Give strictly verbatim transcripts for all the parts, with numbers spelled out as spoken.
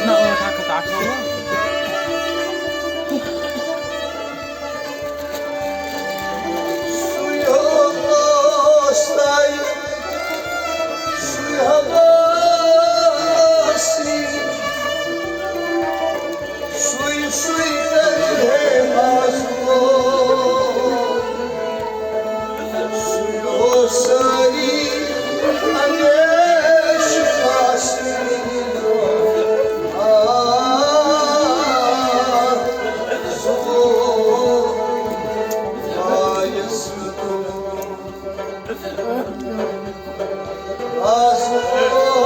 نہ، ٲٹھ ہَتھ تہٕ اَٹھووُہ۔ سُے اوس تۄہہِ، سُے ہباسی، سُے، سُے کرِ ہے آزمو۔ سُہ اوس سٲری اندیش آسان۔ آ، سُہ گوٚو مایوس۔ آ، سُہ گوٚو،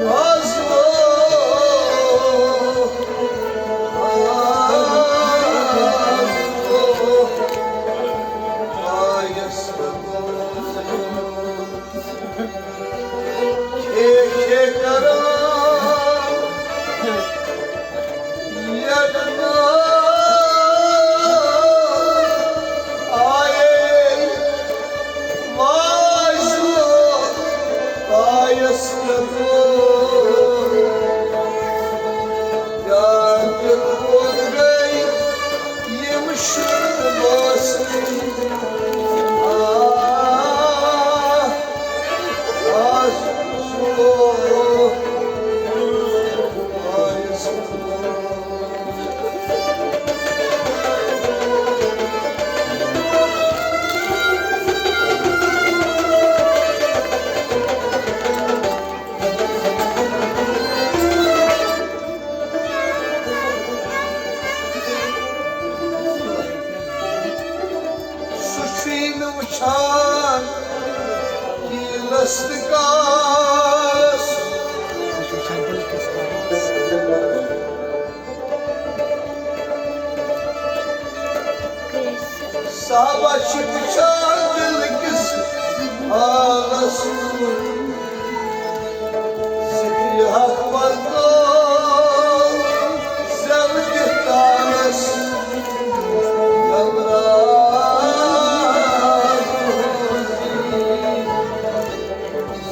آ، سُہ گوٚو، آ، سُہ گوٚو مایوس۔ کھے کھے کران یتنا آیے واجو آیس کرو۔ یاد گئی یم شد بوسن۔ آ، آ، سو، آ، سو۔ سُہ چھُے نہٕ وٕچھان کیٖلس تہٕ کالس۔ سُہ چھُ وٕچھان بِلکِس کالس۔ صحابہ چھِ وٕچھان بِلکِس کالس۔ ذکرِ حق پردو زٮ۪و دِتھ تانس۔ گھبرا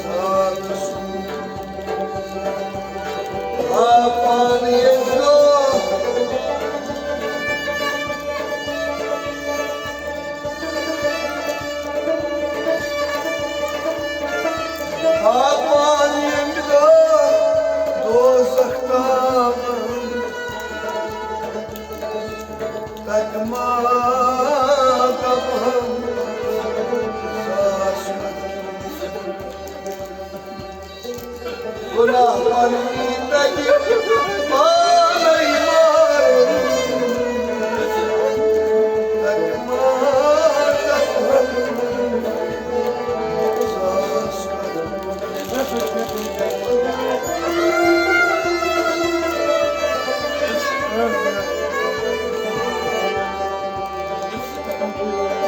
ساتس آ پانی دو۔ آ پانی دو دوزخ تام۔ تتہِ ما دپہم ساس۔ گناہ پننی تگہِ پانے مارُن۔ تگہِ مارُن۔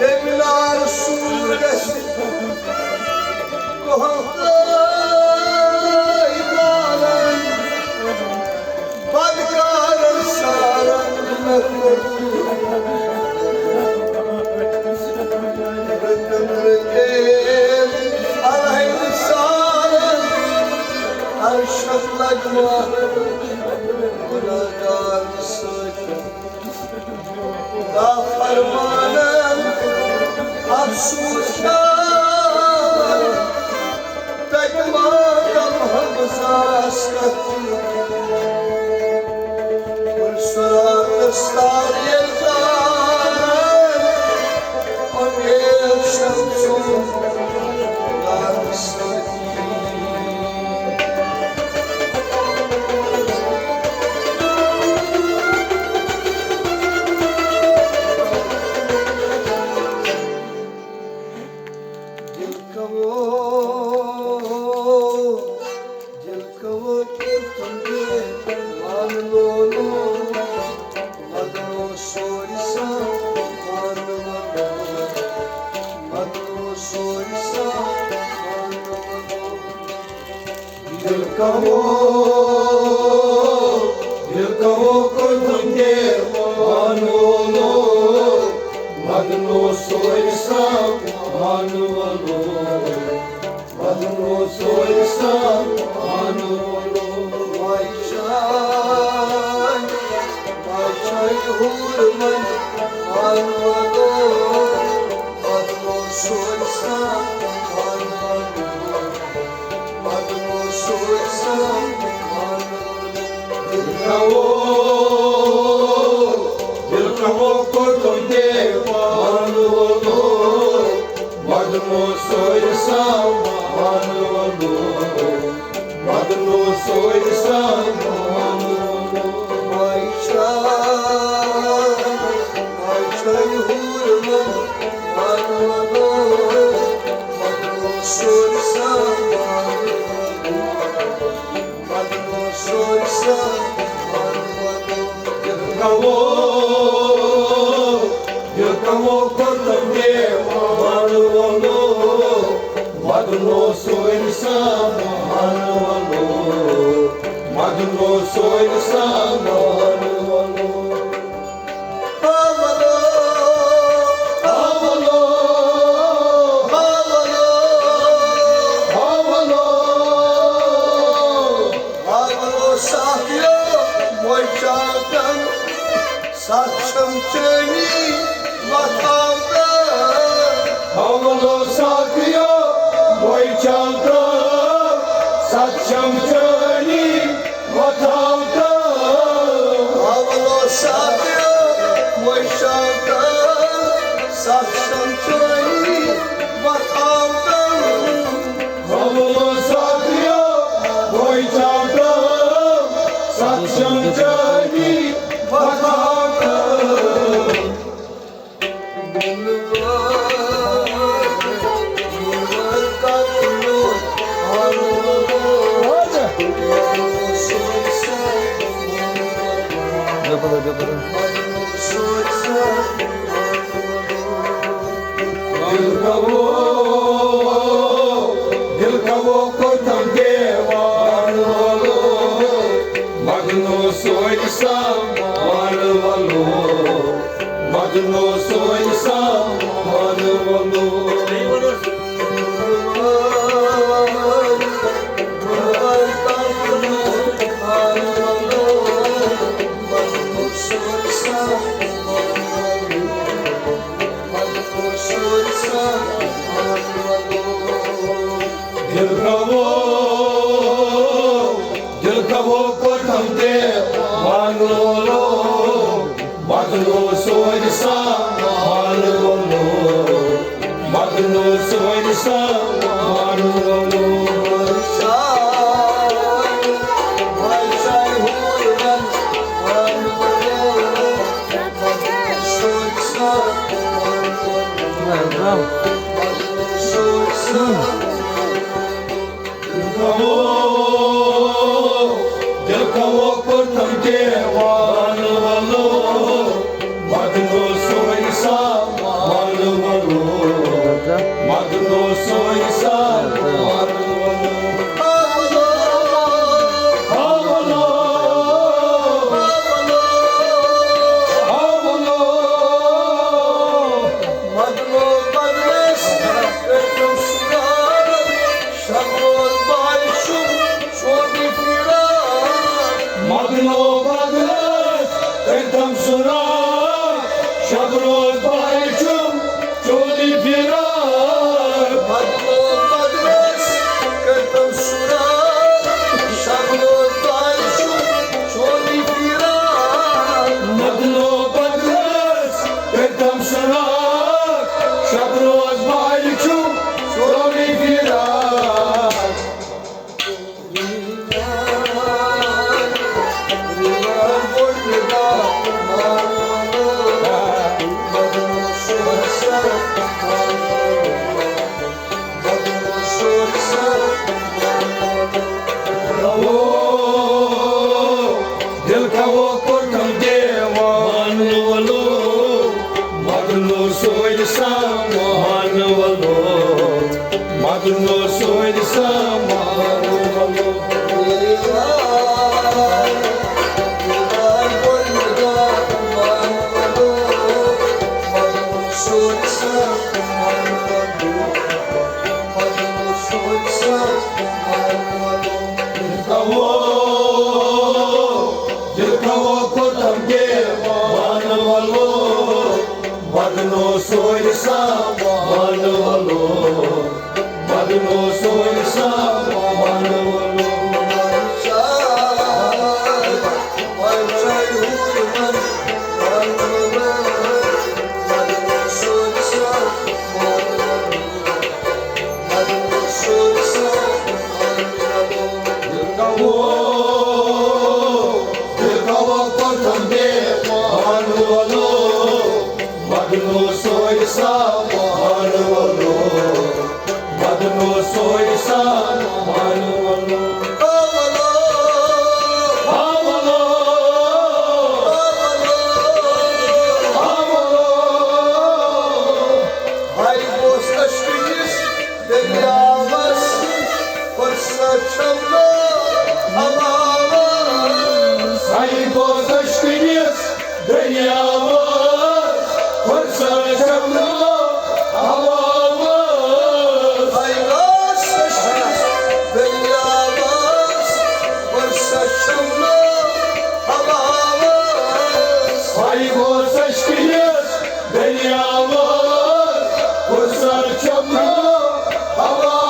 ییٚمہِ نارٕ سوٗر گژھِ کۄہل تہٕ مانن، بدکارن سارن مےٚ کوٚر۔ رٔٹِن رٔٹِن علیہ سارن، عرشس لگما گناہگار سۭتۍ۔ نافرمانن افسوس کر، تتہِ ما دمہٕ بہٕ ساس کتھٕ۔ پُرصراتس تار ییٚلہِ تار، اُمید شمسُن دانہٕ سۭتی۔ دل کمو، دل کمو تم کے مان لو لو، بدلو سوری سا مان لو لو، بدلو سوری سا مان لو لو۔ دل کمو، دل کمو کو دنگے مانو لو، مدنو سوئی سا مانو لو، سوے سامان وَلو، وَے چھَے، وَے چھَے ہُرمَن وَلو، وَلو سوے سامان وَلو، وَلو سوے سامان وَلو۔ دِل کَوو، دِل کَوو کوٚرُم دیوان وَلو، مَدنو سوے سامان وَلو، مَدنو سوے سامان وَلو۔ وَے چھَے، وَے چھَے ہُرمَن وَلو، مَدنو سوے سامان وَلو۔ پَتہٕ گوٚو سورُے سامان وَنُن۔ یہِ گوٚو، یہِ گوٚو پَتہٕ دیوان وَنُن۔ مَدنو سورُے سامان وَنُن۔ مَدنو سورُے سامان وَنُن۔ ساتھیو، وۄنۍ چاو تن، ستھ چھم چٲنی وۄتھاو تن۔ حوالو ساتھیو، وۄنۍ چاو تن، ستھ چھم چٲنی وۄتھاو تن۔ حوالو ساتھیو، وۄنۍ چاو تن، ستھ چھم چٲنی وۄتھاو تن۔ حوالو ساتھیو، وۄنۍ چاو تن، ستھ چھم چٲنی وۄتھاو تن۔ دِل کَوو، دِل کَوو کوٚرتھم دیوان وَلو، مَدنو سورُے سامان وَلو۔ مَدنو سورُے سامان وَلو۔ دِل کَوو، دِل کَوو کوٚرتھم دیوان وَلو، مَدنو سورُے سامان وَلو، مَدنو سورُے سامان وَلو۔ دِل کَوو، دِل کَوو کوٚرتھم دیوان وَلو، مَدنو سورُے سامان وَلو، مَدنو سورُے سامان وَلو۔ مَدنو بدلس کٔرِتھ سُنٛدر، شب روز بارشُم چوبی فراق۔ مَدنو بدلس کٔرِتھم سُنٛدر، شب روز بارشُم چوبی فراق۔ مَدنو بدلس کٔرِتھم سُنٛدر، شب روز بارشُم چوبی فراق۔ مَدنو بدلس کٔرِتھم سُنٛدر، شب روز بارشُم چوبی فراق۔ دِل کَوو کوٚرتھم دیوان وَلو، مَدنو سورُے سامان وَلو، مَدنو سورُے سامان وَلو۔ یہِ کَوو، یہِ کَوو کوٚتَم دیوان وَلو، وَدنو سورِ سامان وَلو، وَدنو سورِ سامان وَلو۔ ہاے بوس اشکہٕ کِس دٔریاوَس، فرصت چھَم نہٕ علاوَس۔ ہاے بوس اشکہٕ کِس دٔریاوَس، فرصت چھَم نہٕ علاوَس۔ ہاے بوس اشکہٕ کِس دٔریاوَس، فرصت چھَم نہٕ علاوَس۔ ہاے بوس اشکہٕ کِس دٔریاوَس، فرصت چھَم نہٕ علاوَس۔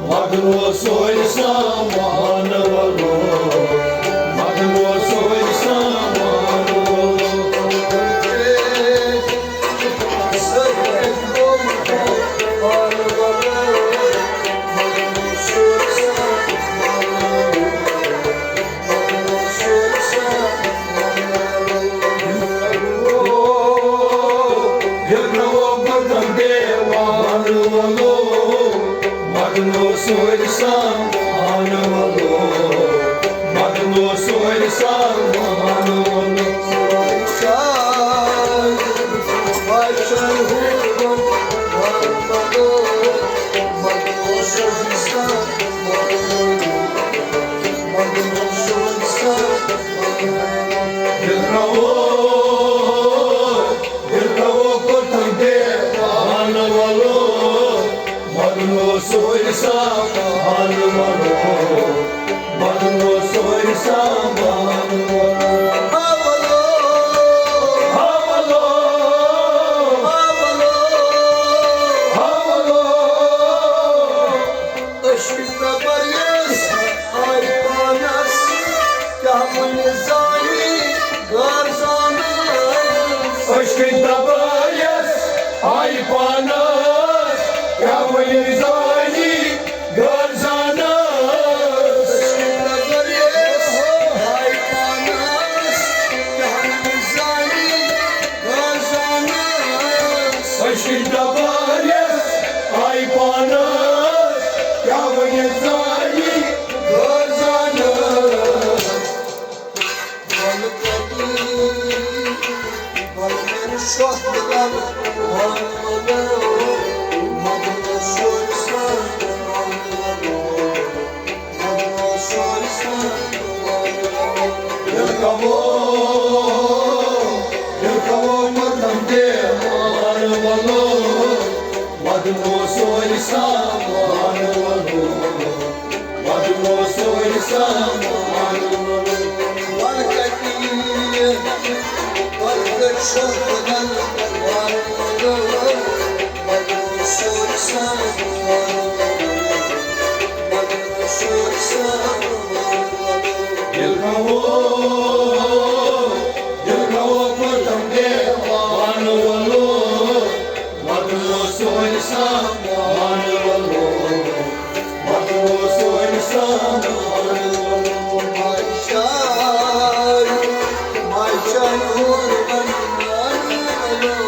مگنو سورِ سامان وَلو، مگنو سورِ سامان وَلو۔ مگنو سورِ سامان وَلو، مگنو سورِ سامان وَلو۔ مگنو سورِ سامان وَلو، مگنو سورِ سامان وَلو۔ ہا وَلو، ہا وَلو، ہا وَلو، ہا وَلو۔ أشکہٕ تہٕ پریس آے پانس، کیٛاہ وَنہِ زانی غٲر زانس۔ أشکہٕ تہٕ پریس آے پانس، کیٛاہ وَنہِ زانی غٲر زانس۔ أشکہٕ تہٕ پریس آے پانس، کیٛاہ وَنہِ زانی غٲر زانس۔ أشکہٕ تہٕ پریس آے پانس، کیٛاہ وَنہِ زانی غٲر زانس۔ مگنو سورِ سامان وَلو، مگنو سورِ سامان وَلو۔ وَلہٕ کَتہِ یِیہِ، وَلہٕ کَتہِ چھُ خۄدا وَلہٕ وَلہٕ۔ مگنو سورِ سامان وَلہٕ، مگنو سورِ سامان وَلہٕ۔ ییٚلہِ گوٚو، ییٚلہِ گوٚو پرٛتھم دیوان وَلہٕ۔ مگنو سورِ سامان وَلہٕ، مگنو سورِ سامان وَلہٕ۔ ماجہِ چاے، ماجہِ چاے نوٗر وَلہٕ۔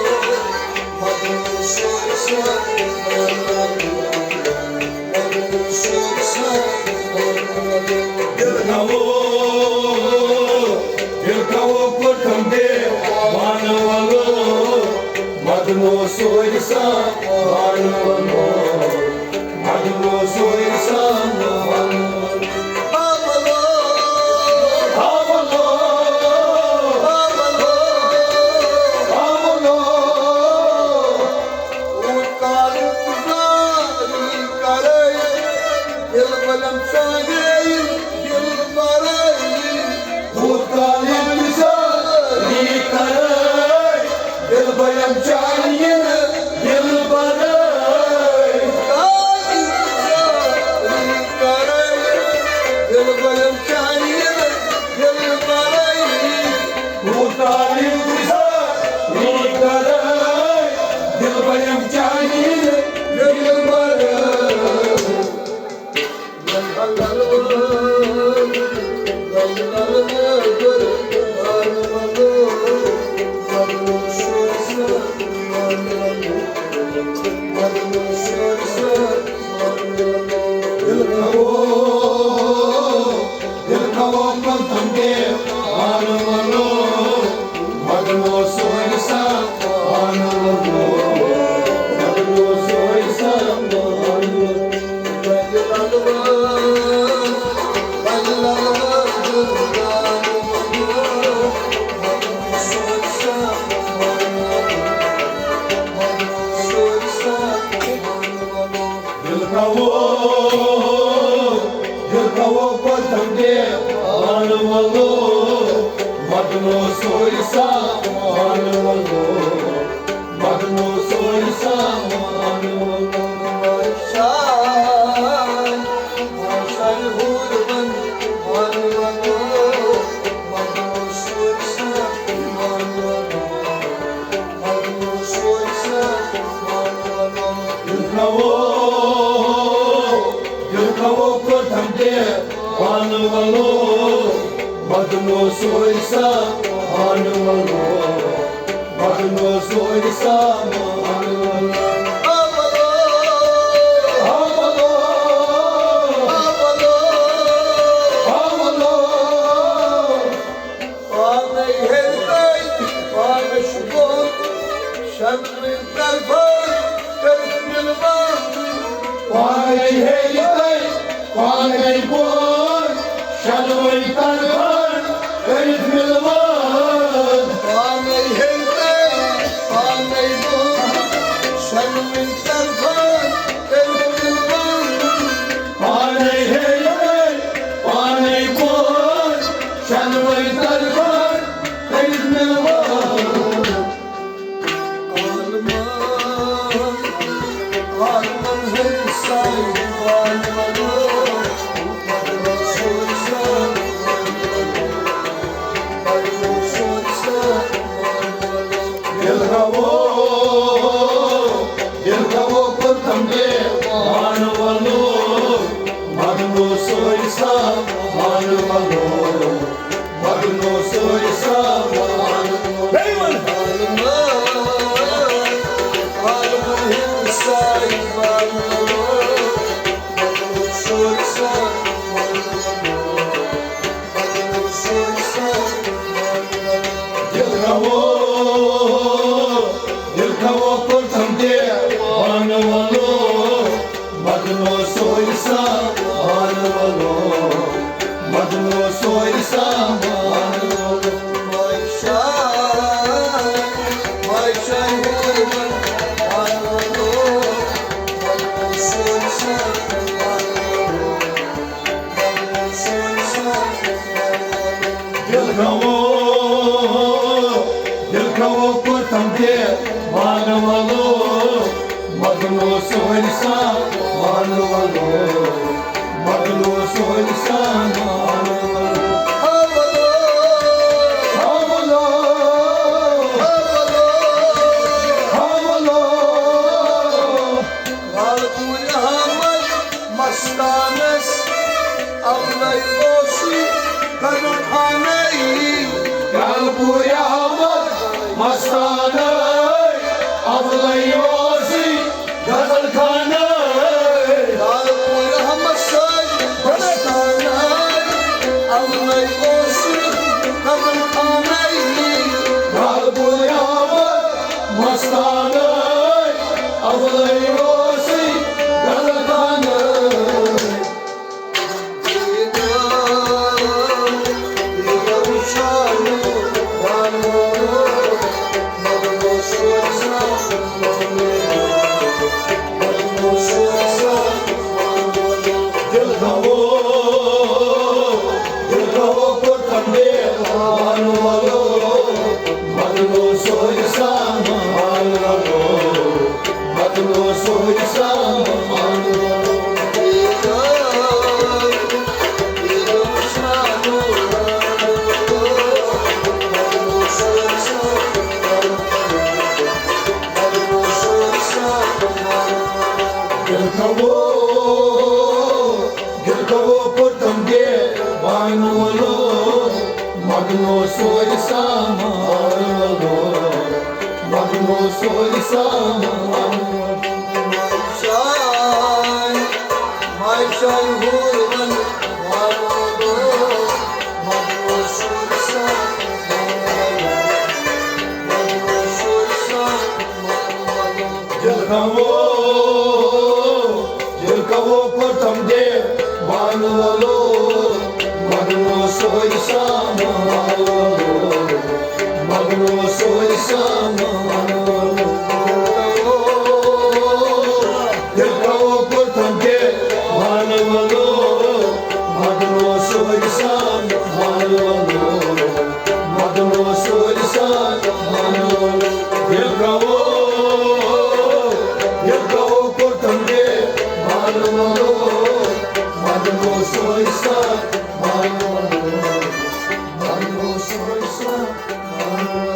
دِل بلم چانہِ یِنہٕ دِل بَرٲے۔ دِل بلم چانہِ یِنہٕ دِل بَرٲے۔ کوٗتاہ اِنتظار یہِ کَرَے۔ دِل بلم چانہِ یِنہٕ دِل بَرٲے۔ دِل کَوو، دِل کَوو پَتھَم دے، پانہٕ وَلو، مَدنو سورُے سامان وَلو، مَدنو سورُے سامان وَلو۔ شاہ، شاہ ہور بن، پانہٕ وَلو، مَدنو سورُے سامان وَلو۔ دِل کَوو، دِل کَوو کوٚرتھَم تہِ پانہٕ وَلو، مَدنو سورُے سامان وَلو، مَدنو سورُے سامان وَلو۔ پانے ہیٚرِ تَے، پانَے چھُ بۄن، شۄنٛگنہٕ طرفہٕ کٔرِتھ مِلوان۔ پانے ہیٚرِ تَے، پانَے بۄن، شۄنٛگنہٕ طرفہٕ کٔرِتھ مِلوان۔ پانے ہیٚرِ تَے، پانَے بۄن، شۄنٛگنہٕ طرفہٕ کٔرِتھ مِلوان۔ پانے ہیٚرِ تَے، پانے بۄن، شۄنٛگنہٕ طرفہٕ کٔرِتھ مِلوان۔ عالمن، عالمن ہٕنٛدۍ سایہِ وَلو، مَدنو سورُے سامان وَلو، مَدنو سورُے سامان وَلو۔ دِل کَوو، دِل کَوو کوٚرتھَم تہِ پانہٕ وَلو، مَدنو سورُے سامان وَلو، مَدنو سورُے سامان وَلو۔ بیٚیہِ وَن۔ عالمن، عالمن ہٕنٛدۍ سایہِ وَلو، مَدنو سورُے سامان وَلو۔ دِل کَوو، دِل کَوو کوٚرتھَم تہِ پانہٕ وَلو، مَدنو سورُے سامان وَلو، مَدنو سورُے سامان وَلو۔ مَشاے، مَشاے ہور بَن پانہٕ وَلو، مَدنو سورُے سامان وَلو۔ دِل کَوو، دِل کَوو کوٚرتھَم تہِ پانہٕ وَلو، مَدنو سورُے سامان وَلو، مَدنو سورُے سامان وَلو۔ ہا وَلو، ہا وَلو، ہا وَلو، ہا وَلو۔ لال پوٗرِ احمد مستانس اولے اوسُے قدر خانَے۔ لال پوٗرِ احمد مستانَے اولے اوسُے غزل خانَے۔ لال پوٗرِ احمد سۭتۍ مستانَے اولے اوسُے غزل خانَے۔ لال پوٗرِ احمد مستانَے گِرکوو پُتُم دِ وان وولو، مگنو سورُے سامان وولو، مگنو سورُے سامان وولو۔ شاے، ماے شاے ہور ون وان وولو، مگنو سورُے سامان وولو، مگنو سورُے سامان وولو۔ جِرکوو، جِرکوو پُتُم دِ وان وولو، مگنو سورُے سامان وولو، مگنو سورُے سامان وولو۔ جِرکوو پُتُم دِ وان وولو، مگنو سورُے سامان وولو، مگنو سورُے سامان وولو۔ گِرکوو، گِرکوو پُتُم دِ وان وولو، مگنو سورُے سامان وولو، مگنو سورُے سامان وولو۔